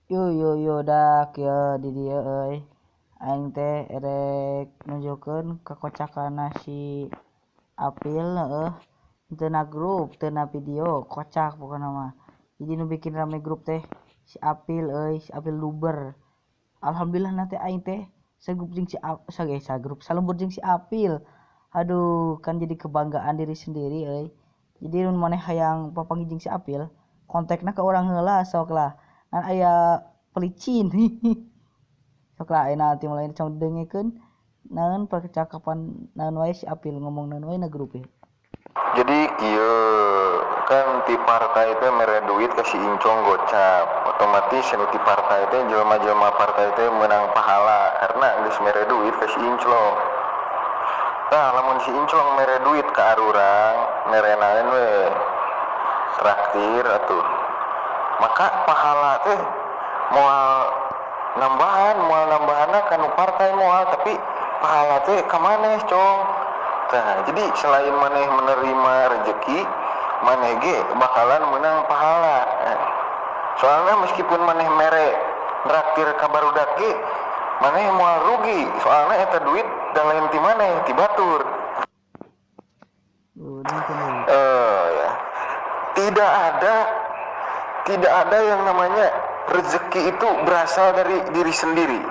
Yo yo yo dak ya di dieu euy. Aing teh erek nunjukkeun kakocakana si Apil heueuh. Teu na grup, teu na video, kocak pokona mah. Jadi nu bikin rame grup teh si Apil euy, si Apil Luber. Alhamdulillah na teh aing teh sagrup jeung si sagrup salembur jeung si Apil. Aduh, kan jadi kebanggaan diri sendiri euy. Jadi mun maneh hayang papanggih jeung si Apil, kontakna ke urang heula sok lah. Kan aya pelicin. Sok lah ayeuna nanti mulai cong dengekeun naon percakapan naon wae si Apil ngomong naon wae na grup e. Jadi kieu kan ti partai teh mere duit ke si Incong gocap. Otomatis anu ti partai teh jelema-jelema partai teh meunang pahala karena geus mere duit ke si Inclong. Tah lamun si Inclong mere duit ka arurang, mere naon we? Traktir atuh. Maka pahala teh moal nambahan, moal nambahanna kanu partai moal, tapi pahala teh ka maneh, Cong. Nah, jadi selain maneh menerima rezeki, maneh ge bakalan menang pahala. Nah, soalnya meskipun maneh mere traktir ka barudak ge, maneh moal rugi, soalnya eta duit da lain ti maneh, ti batur. Ya. Tidak ada yang namanya rezeki itu berasal dari diri sendiri.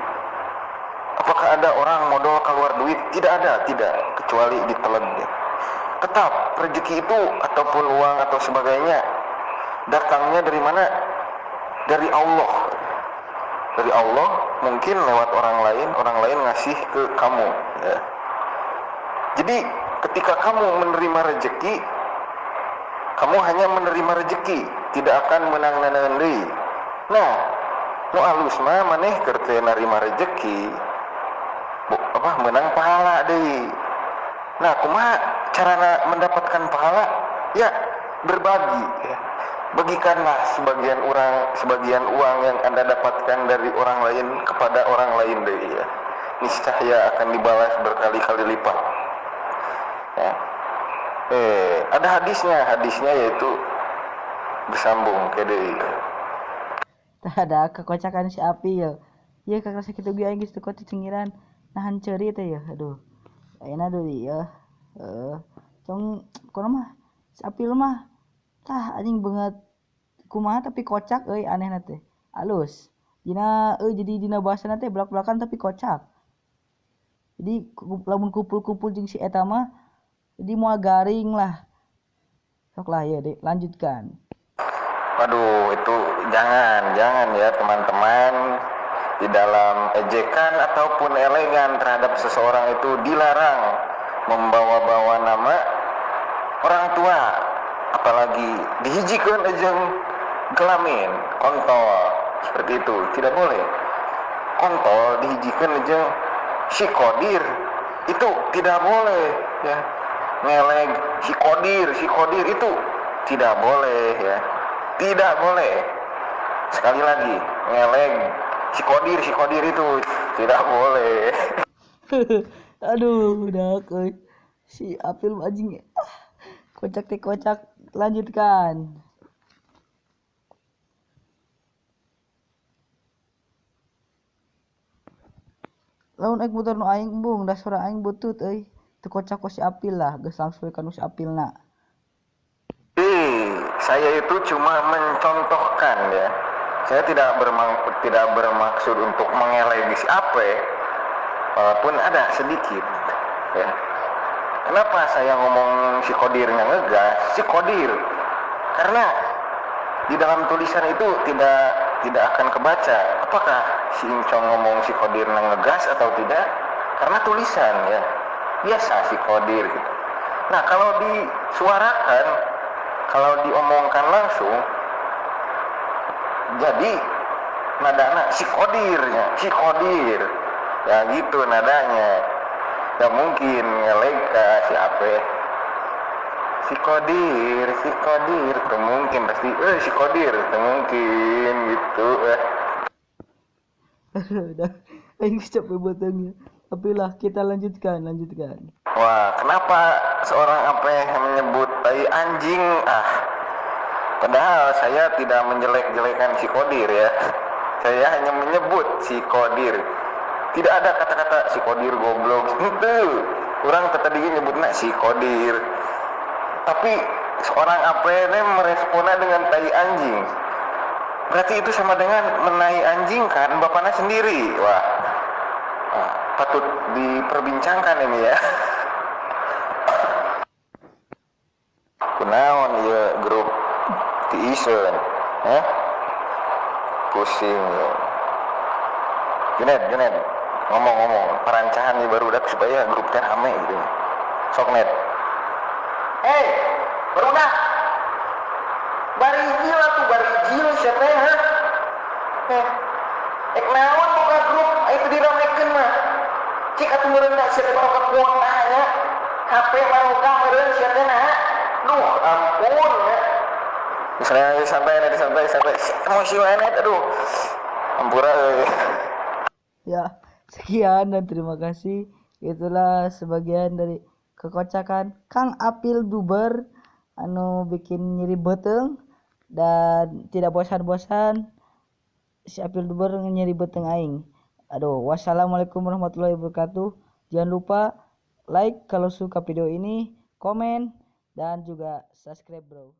Apakah ada orang modal keluar duit? Tidak ada, tidak, kecuali ditelan. Tetap rezeki itu ataupun uang atau sebagainya datangnya dari mana? Dari Allah. Dari Allah, mungkin lewat orang lain ngasih ke kamu. Ya. Jadi ketika kamu menerima rezeki, kamu hanya menerima rezeki, tidak akan menang nanaon deui. Nah, nu alus mah maneh keur teu narima rezeki, menang pahala deui. Nah, kumaha carana mendapatkan pahala? Ya, berbagi ya. Bagikanlah sebagian uang yang Anda dapatkan dari orang lain kepada orang lain deui ya. Niscaya akan dibalas berkali-kali lipat. Ya. Ada hadisnya yaitu bersambung ke deui. Ada kekocakan si Apil. Ieu kakrasa kitu ge aing geus teu kuat cengiran. Nahan ceuri teh ya. Aduh. Ayeuna deui ya. Heeh. Cong kono mah si Apil mah tah anjing banget kumaha tapi kocak euy anehna teh. Alus. Dina euy jadi dina bahasana teh belak-belakan tapi kocak. Jadi lamun kumpul-kumpul jeung si eta mah jadi moal garing lah. Sok lah ya dek, lanjutkan. Waduh, itu jangan ya teman-teman. Di dalam ejekan ataupun elegan terhadap seseorang itu dilarang membawa-bawa nama orang tua, apalagi dihijikeun jeung kelamin, kontol, seperti itu tidak boleh. Kontol dihijikeun jeung si Kodir itu tidak boleh ya. Ngeleg si Kodir itu tidak boleh ya. Tidak boleh. Sekali lagi, ngeleg si Kodir itu tidak boleh. Aduh, udah si Apil anjing. Kocak teh kocak, lanjutkan. Lamun ek muter nu aing embung, da sora aing butut euy. Teu kocak ku si Apil lah, geus langsung ka nu si Apilna. Saya itu cuma mencontohkan ya. Saya tidak bermaksud untuk mengeleng si Ape, walaupun ada sedikit ya. Kenapa saya ngomong si Kodirnya ngegas? Si Kodir karena di dalam tulisan itu tidak akan kebaca apakah si Incong ngomong si Kodirnya ngegas atau tidak, karena tulisan ya. Biasa si Kodir gitu. Nah, kalau disuarakan, kalau diomongkan langsung, jadi nadana si Kodirnya, si Kodir ya gitu nadanya. Gak mungkin ngeleg ke si Ape, si Kodir, tuh mungkin pasti si Kodir tuh mungkin gitu ya. Udah, aing capek batangnya. Tapi lah kita lanjutkan. Wah, kenapa seorang Ape menyebut tai anjing? Ah, padahal saya tidak menjelek-jelekan si Kodir ya. Saya hanya menyebut si Kodir. Tidak ada kata-kata si Kodir goblok. Itu kurang tadi nyebutnya si Kodir. Tapi seorang APN meresponnya dengan tai anjing. Berarti itu sama dengan menai anjing kan bapaknya sendiri. Wah, patut diperbincangkan ini ya. Kunaon ya grup tiiseun, ya? Pusing ya. Junet, ngomong-ngomong perancahan nih baru udah supaya grup teh rame gitu. Sok net. Hey, barudak. Barijil atuh barijil siapa ya? Ek naon buka grup itu diramekeun mah. Cik atuh meureun da sia baroka kuota nya. HP baroka meureun sia teh nah. Duh, ampun ya. Misalnya santai net, santai emosi wae net, aduh. Ampura euy. Ya, sekian dan terima kasih. Itulah sebagian dari kekocakan Kang Apil Duber anu bikin nyeri beuteung dan tidak bosan-bosan si Apil Duber nyeri beuteung aing. Aduh, wassalamualaikum warahmatullahi wabarakatuh. Jangan lupa like kalau suka video ini, komen, dan juga subscribe bro.